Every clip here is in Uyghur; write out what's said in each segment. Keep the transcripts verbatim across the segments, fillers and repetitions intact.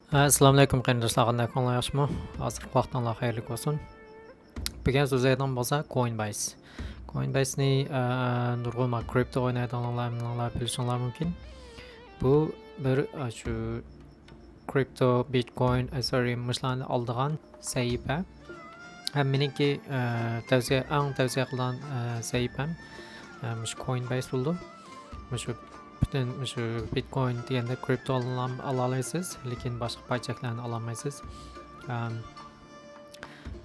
ئەسسالامۇئەلەيكۇم قېرىنداشلار، قانداق ئەھۋالىڭلار، ياخشىمۇ؟ ھازىرقى ۋاقتىڭلار خەيرلىك بولسۇن. بۈگۈن سۆزلەيدىغان بولسا كوينبايس. كوينبايسنى، ئە، نۇرغۇن ما كرىپتو ئوينايدىغانلار، مېنىڭلار بىلىشىڭلار مۇمكىن. بۇ بىر، ئە، شۇ كرىپتو، بىتكوين، ئە، سورى، مۇشۇلارنى ئالىدىغان سەھىپە. ھەم مېنىڭكى، ئە، تەۋسىيە، ئەڭ تەۋسىيە قىلىدىغان، ئە، سەھىپەم، ئە، مۇشۇ كوينبايس بولىدۇ. مۇشۇ پۈتۈن مۇشۇ بىتكوين دېگەندە كرىپتو ئالالايسىز، لېكىن باشقا پاي چەكلەرنى ئالالمايسىز. ئەم،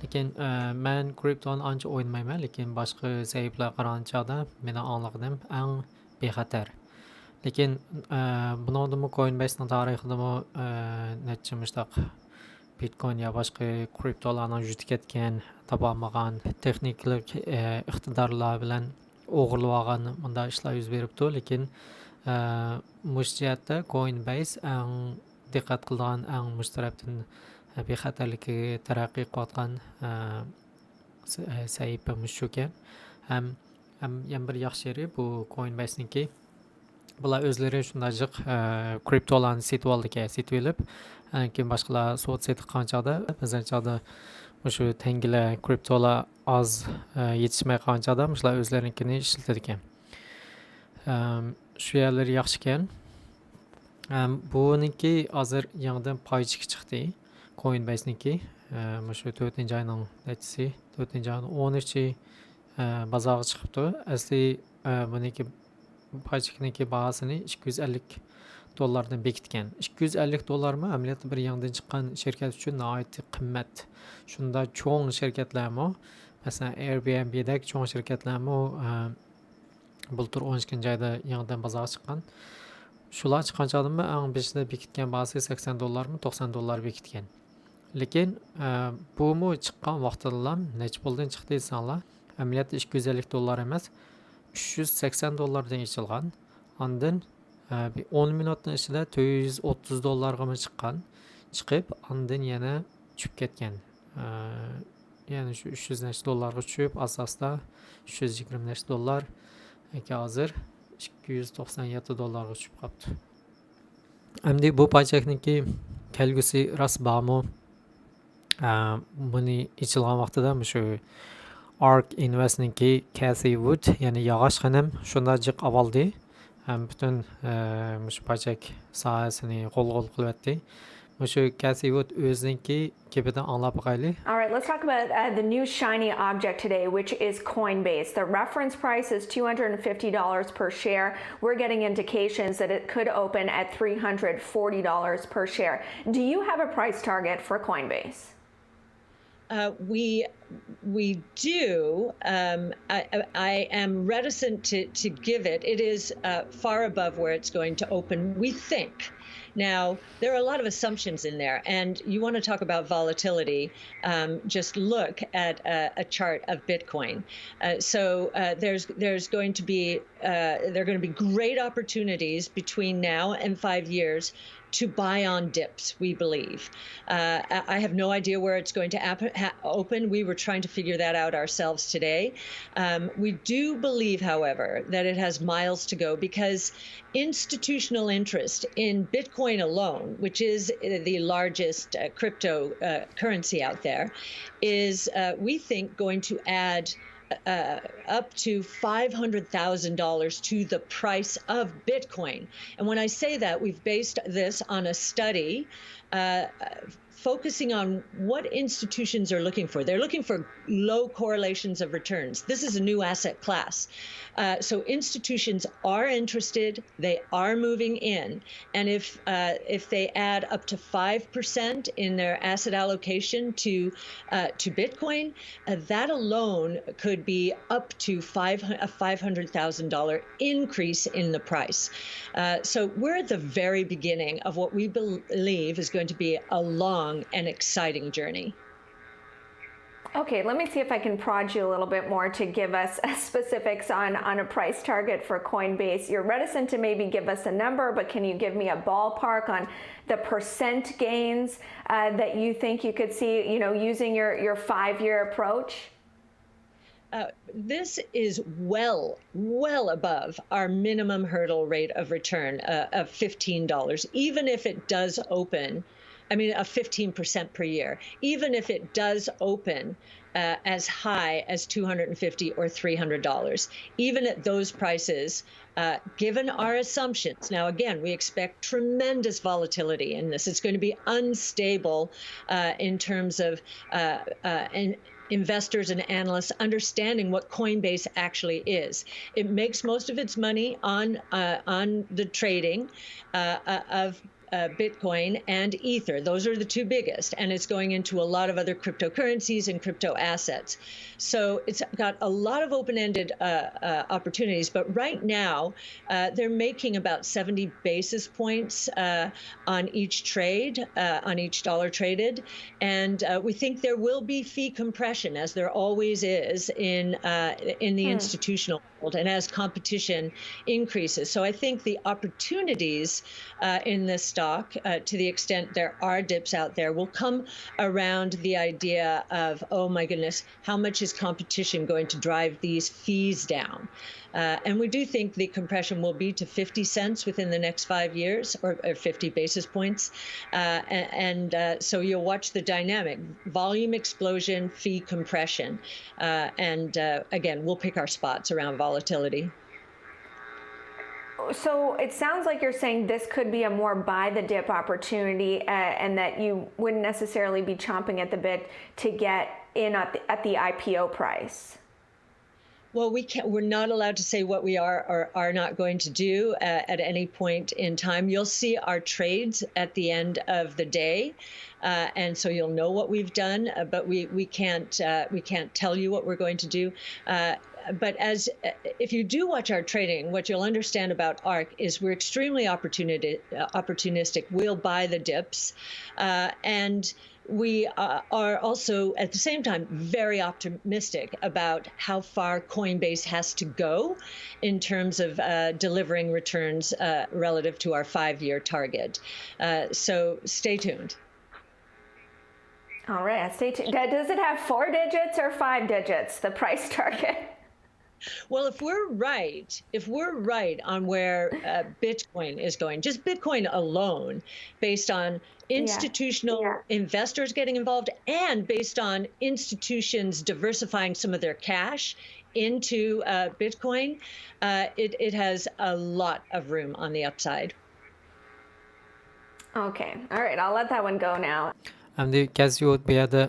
لېكىن، ئە، مەن كرىپتونى ئانچە ئوينىمايمەن، لېكىن باشقا سەھىپىلەرگە قارىغان چاغدا مېنىڭ ئاڭلىغىنىم ئەڭ بىخەتەر. لېكىن، ئە، بۇنىڭدىمۇ كوينبايسنىڭ تارىخىدىمۇ، ئە، نەچچە مۇشتاق بىتكوين يا باشقا كرىپتولارنىڭ يۈزى كەتكەن، تاپالمىغان، تېخنىكىلىق، ئە، ئىقتىدارلار بىلەن ئوغرىلىۋالغان مۇنداق ئىشلار يۈز بېرىپتۇ. لېكىن، ئە، مۇشۇ جەھەتتە كوينبايس ئەڭ دىققەت قىلىدىغان، ئەڭ مۇشۇ تەرەپتىن، ئە، بىخەتەرلىكى تەرەققىي قىلىۋاتقان، ئە، س-، ئە، سەھىپە مۇشۇكەن. ھەم، ھەم يەنە بىر ياخشى يېرى بۇ كوينبايسنىڭكى. بۇلار ئۆزلىرى شۇنداق جىق، ئە، كرىپتولارنى سېتىۋالىدىكەن، سېتىۋېلىپ، ئاندىن كېيىن باشقىلار سودا سېتىق قىلغان چاغدا، بەزەن چاغدا مۇشۇ تەڭگىلەر، كرىپتولار ئاز، ئە، يېتىشمەي قالغان چاغدا مۇشۇلار ئۆزلىرىنىڭكىنى ئىشلىتىدىكەن. ئەم، شۇ يەرلىرى ياخشىكەن. ئەم، بۇنىڭكى ھازىر يېڭىدىن پاي چېكى چىقتى. كوينبايسنىڭكى، ئە، مۇشۇ تۆتىنچى ئاينىڭ نەچچىسى؟ تۆتىنچى ئاينىڭ ئون ئۈچى، ئە، بازارغا چىقىپتۇ. ئەسلى، ئە، بۇنىڭكى پاي چېكىنىڭكى باھاسىنى ئىككى يۈز ئەللىك دوللاردىن بېكىتكەن. ئىككى يۈز ئەللىك دوللارمۇ ئەمەلىيەتتە بىر يېڭىدىن چىققان شىركەت ئۈچۈن ناھايىتى قىممەت. شۇنداق چوڭ شىركەتلەرمۇ، مەسىلەن، ئېيربىئېنبىدەك چوڭ شىركەتلەرمۇ، ئە، بۇلتۇر ئون ئىككىنچى ئايدا يېڭىدىن بازارغا چىققان. شۇلار چىققان چاغدىمۇ ئەڭ بېشىدا بېكىتكەن باھاسى سەكسەن دوللارمۇ، توقسان دوللار بېكىتكەن. لېكىن، ئە، بۇمۇ چىققان ۋاقتىدىلا نەچچە پۇلدىن چىقتى دېسەڭلار، ئەمەلىيەتتە ئىككى يۈز ئەللىك دوللار ئەمەس، ئۈچ يۈز سەكسەن دوللاردىن ئېچىلغان. ئاندىن، ئە، بىر ئون مىنۇتنىڭ ئىچىدە تۆت يۈز ئوتتۇز دوللارغىمۇ چىققان. چىقىپ، ئاندىن يەنە چۈشۈپ كەتكەن. ئە، يەنى شۇ ئۈچ يۈز نەچچە دوللارغا چۈشۈپ، ئاستا-ئاستا ئۈچ يۈز يىگىرمە نەچچە دوللار، ياكى ھازىر ئىككى يۈز توقسان يەتتە دوللارغا چۈشۈپ قاپتۇ. ئەمدى بۇ پاي چەكنىڭكى كەلگۈسى راست بارمۇ؟ ئە، بۇنى ئېچىلغان ۋاقتىدا مۇشۇ ئارك ئىنۋېستنىڭكى كەسى ۋۇد، يەنى ياغاچ خېنىم شۇنداق جىق ئاۋالدى. ھەم پۈتۈن، ئە، مۇشۇ پاي چەك ساھەسىنى غول-غول قىلىۋەتتى. مۇشۇ كەسى ۋۇد ئۆزىنىڭكى گېپىدىن ئاڭلاپ باقايلى. All right, let's talk about uh, the new shiny object today, which is Coinbase. The reference price is two hundred fifty dollars per share. We're getting indications that it could open at three hundred forty dollars per share. Do you have a price target for Coinbase? Uh, we we do. Um, I, I am reticent to, to give it. It is uh, far above where it's going to open, we think. Now, there are a lot of assumptions in there, and you want to talk about volatility. Um, just look at a, a chart of Bitcoin. Uh, so uh, there's there's going to be uh, there are going to be great opportunities between now and five years to buy on dips, we believe. Uh, I have no idea where it's going to happen, ha- open. We were trying to figure that out ourselves today. Um, we do believe, however, that it has miles to go because institutional interest in Bitcoin alone, which is uh, the largest uh, crypto uh, currency out there, is, uh, we think, going to add uh, up to five hundred thousand dollars to the price of Bitcoin. And when I say that, we've based this on a study uh, focusing on what institutions are looking for. They're looking for low correlations of returns. This is a new asset class. Uh, so institutions are interested, they are moving in. And if, uh, if they add up to five percent in their asset allocation to, uh, to Bitcoin, uh, that alone could be up to five, a five hundred thousand dollar increase in the price. Uh, so we're at the very beginning of what we believe is going to be a long and exciting journey. Okay, let me see if I can prod you a little bit more to give us specifics on, on a price target for Coinbase. You're reticent to maybe give us a number, but can you give me a ballpark on the percent gains uh, that you think you could see, you know, using your, your five-year approach? Uh, this is well, well above our minimum hurdle rate of return uh, of fifteen dollars. Even if it does open I mean, a fifteen percent per year, even if it does open uh, as high as two hundred fifty or three hundred dollars. Even at those prices, uh, given our assumptions, now again, we expect tremendous volatility in this. It's going to be unstable uh, in terms of uh, uh, in, investors and analysts understanding what Coinbase actually is. It makes most of its money on uh, on the trading uh, uh, of uh, Bitcoin and Ether. Those are the two biggest, and it's going into a lot of other cryptocurrencies and crypto assets. So it's got a lot of open-ended uh, uh, opportunities. But right now, uh, they're making about seventy basis points uh, on each trade, uh, on each dollar traded, and uh, we think there will be fee compression, as there always is in uh, in the hmm. institutional world, and as competition increases. So I think the opportunities uh, in this stock, uh, to the extent there are dips out there, will come around the idea of, oh my goodness, how much is competition going to drive these fees down? Uh, and we do think the compression will be to fifty cents within the next five years, or, or fifty basis points. Uh, and and uh, so you'll watch the dynamic: volume explosion, fee compression. Uh, and uh, again, we'll pick our spots around volatility. So it sounds like you're saying this could be a more buy the dip opportunity, uh, and that you wouldn't necessarily be chomping at the bit to get in at the, at the I P O price. Well, we can't, we're not allowed to say what we are or are not going to do uh, at any point in time. You'll see our trades at the end of the day, uh, and so you'll know what we've done. Uh, but we we can't uh, we can't tell you what we're going to do. Uh, but as uh, if you do watch our trading, what you'll understand about ARK is we're extremely opportunity, uh, opportunistic. We'll buy the dips, uh, and we uh, are also at the same time very optimistic about how far Coinbase has to go in terms of uh, delivering returns uh, relative to our five-year target. Uh, so stay tuned. All right, stay tuned. Does it have four digits or five digits, the price target? Well, if we're right, if we're right on where uh, Bitcoin is going, just Bitcoin alone, based on institutional yeah. Yeah. investors getting involved and based on institutions diversifying some of their cash into uh, Bitcoin, uh, it, it has a lot of room on the upside. Okay. All right. I'll let that one go now. ئەمدى كەسسى ۋۇد بۇ يەردە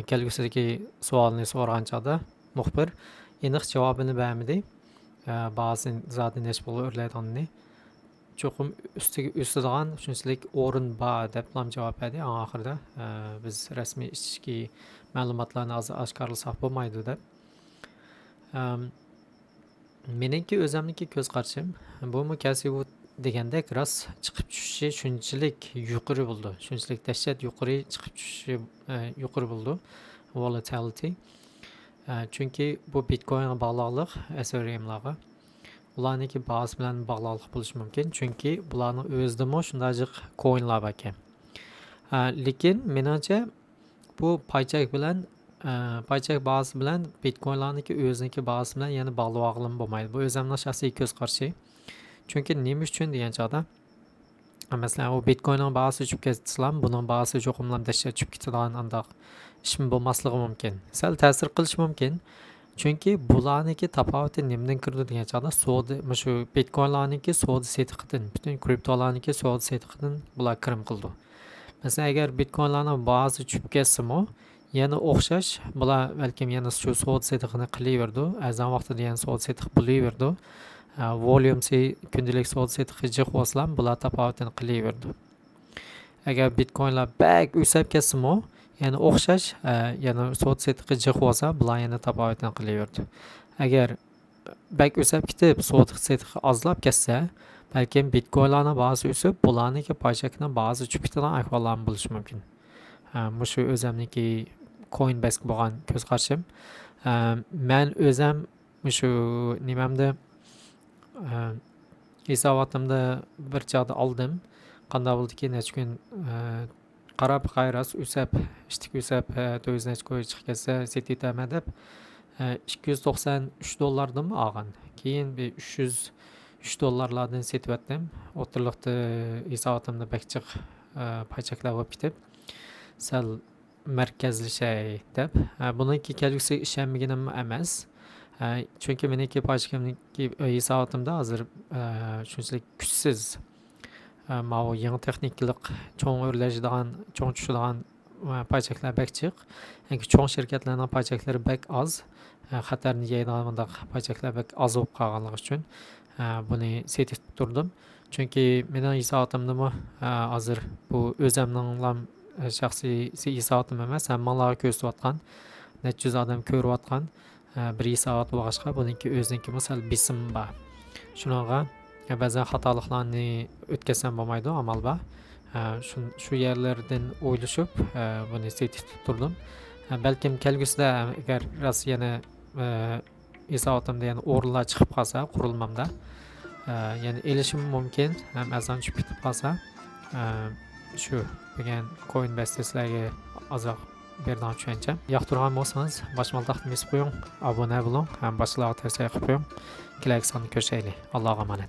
كەلگۈسىدىكى سوئالنى سورىغان چاغدا مۇخبىر ئېنىق جاۋابىنى بەرمىدى. بازا زادى نەچچە پۇلغا ئۆرلەيدىغىنىنى چوقۇم ئۈستىگە ئۆسىدىغان شۇنچىلىك ئورۇن بار دەپلا جاۋاب بەردى. ئەڭ ئاخىرىدا بىز رەسمىي ئىچكى مەلۇماتلارنى ھازىر ئاشكارىلىساق بولمايدۇ دەپ. مېنىڭكى ئۆزەمنىڭكى كۆز قارىشىم، بۇمۇ كەسسى ۋۇد دېگەندەك راست چىقىپ چۈشۈشى شۇنچىلىك يۇقىرى بولىدۇ، شۇنچىلىك دەھشەت يۇقىرى چىقىپ چۈشۈشى يۇقىرى بولىدۇ، volatility. چۈنكى بۇ بىتكوينغا باغلىقلىق، ئېسېرىيۇملارغا، ئۇلارنىڭكى باھاسى بىلەن باغلىقلىق بولۇشى مۇمكىن، چۈنكى بۇلارنىڭ ئۆزىدىمۇ شۇنداق جىق كوينلار باركەن. لېكىن مېنىڭچە بۇ پاي چەك بىلەن پاي چەك باھاسى بىلەن بىتكوينلارنىڭكى ئۆزىنىڭكى باھاسى بىلەن يەنە باغلىۋالغىلىمۇ بولمايدۇ. بۇ ئۆزۈمنىڭ شەخسىي كۆز قارىشى. چۈنكى نېمە ئۈچۈن دېگەن چاغدا، مەسىلەن، ئۇ بىتكويننىڭ باھاسى چۈشۈپ كەتسىلا، بۇنىڭ باھاسى چوقۇملا دەھشەت چۈشۈپ كېتىدىغان ئانداق ئىشمۇ بولماسلىقى مۇمكىن. سەل تەسىر قىلىشى مۇمكىن. چۈنكى بۇلارنىڭكى تاپاۋىتى نېمىدىن كىرىدۇ دېگەن چاغدا، سودا، مۇشۇ بىتكوينلارنىڭكى سودا سېتىقىدىن، پۈتۈن كرىپتولارنىڭكى سودا سېتىقىدىن بۇلار كىرىم قىلىدۇ. مەسىلەن، ئەگەر بىتكوينلارنىڭ باھاسى چۈشۈپ كەتسىمۇ، يەنە ئوخشاش، بۇلار بەلكىم يەنە شۇ سودا سېتىقىنى قىلىۋېرىدۇ، ئەرزان ۋاقتىدا يەنە سودا سېتىق بولۇۋېرىدۇ. ۋوليۇمسى، كۈندىلىك سودا سېتىقى جىق بولسىلا، بۇلار تاپاۋىتىنى قىلىۋېرىدۇ. ئەگەر بىتكوينلار بەك ئۆسۈپ كەتسىمۇ، يەنە ئوخشاش، يەنە سودا سېتىقى جىق بولسا، بۇلار يەنە تاپاۋىتىنى قىلىۋېرىدۇ. ئەگەر بەك ئۆسۈپ كېتىپ، سودا سېتىقى ئازلاپ كەتسە، بەلكىم بىتكوينلارنىڭ باھاسى ئۆسۈپ، بۇلارنىڭكى پاي چەكنىڭ باھاسى چۈشۈپ كېتىدىغان ئەھۋاللارمۇ بولۇشى مۇمكىن. مۇشۇ ئۆزەمنىڭكى كوينبەسكە بولغان كۆز قارىشىم. مەن ئۆزەم مۇشۇ نېمەمدە، ھېساباتىمدا بىر چاغدا ئالدىم. قانداق بولدىكى، نەچچە كۈن قاراپ، قايراس ئۆسەپ، ئىشتىك ئۆسەپ، تۆت يۈز نەچچە كوي چىقىپ كەتسە سېتىۋېتەرمەن دەپ، ئىككى يۈز توقسان ئۈچ دوللاردىنمۇ ئالغان. كېيىن بىر ئۈچ يۈز ئۈچ دوللارلاردىن سېتىۋەتتىم. ئوتتۇرىلىقتا ھېساباتىمدا بەك جىق ئە، پاي چەكلەر بولۇپ كېتىپ، سەل مەركەزلىشەي دەپ. ئە، بۇنىڭكى كەلگۈسىگە ئىشەنمىگىنىم ئەمەس. ئە، چۈنكى مېنىڭكى پاي چېكىمنىڭكى ھېساباتىمدا ھازىر، ئە، شۇنچىلىك كۈچسىز. ئە، ماۋۇ يېڭى تېخنىكىلىق چوڭ ئۆرلەشىدىغان، چوڭ چۈشىدىغان، ئە، پاي چەكلەر بەك جىق. يەنى چوڭ شىركەتلەرنىڭ پاي چەكلىرى بەك ئاز. ئە، خەتەرنى يەيدىغان مۇنداق پاي چەكلەر بەك ئاز بولۇپ قالغانلىقى ئۈچۈن، ئە، بۇنى سېتىپ تۇردۇم. چۈنكى مېنىڭ ھېساباتىمدىمۇ، ئە، ھازىر بۇ ئۆزەمنىڭلام، ئە، شەخسىي ھېساباتىم ئەمەس، ھەممىڭلارغا كۆرسىتىۋاتقان، نەچچە يۈز ئادەم كۆرۈۋاتقان، ئە، بىر ھېسابات بولغاچقا، بۇنىڭكى ئۆزىنىڭكىمۇ سەل بېسىمى بار. شۇنىڭغا، ئە، بەزەن خاتالىقلارنى ئۆتكەزسەم بولمايدۇ، ئامال بار. ئە، شۇ، شۇ يەرلەردىن ئويلىشىپ، ئە، بۇنى سېتىپ تۇردۇم. ئە، بەلكىم كەلگۈسىدە، ئەگەر راست يەنە، ئە، ھېساباتىمدا يەنە ئورۇنلار چىقىپ قالسا، قۇرۇلمامدا، ئە، يەنە ئېلىشىم مۇمكىن، ھەم ئەرزان چۈشۈپ كېتىپ قالسا، ئە، شۇ دېگەن كويىنۋېستلەرگە ئازراق بېرىدىغان چۈشەنچەم. ياقتۇرغان بولسىڭىز، باشمالتاقنى بېسىپ قويۇڭ، ئابۇنە بولۇڭ ھەم باشقىلارغا تەۋسىيە قىلىپ قويۇڭ. كېلەركى ساندا كۆرۈشەيلى. ئاللاغا ئامانەت.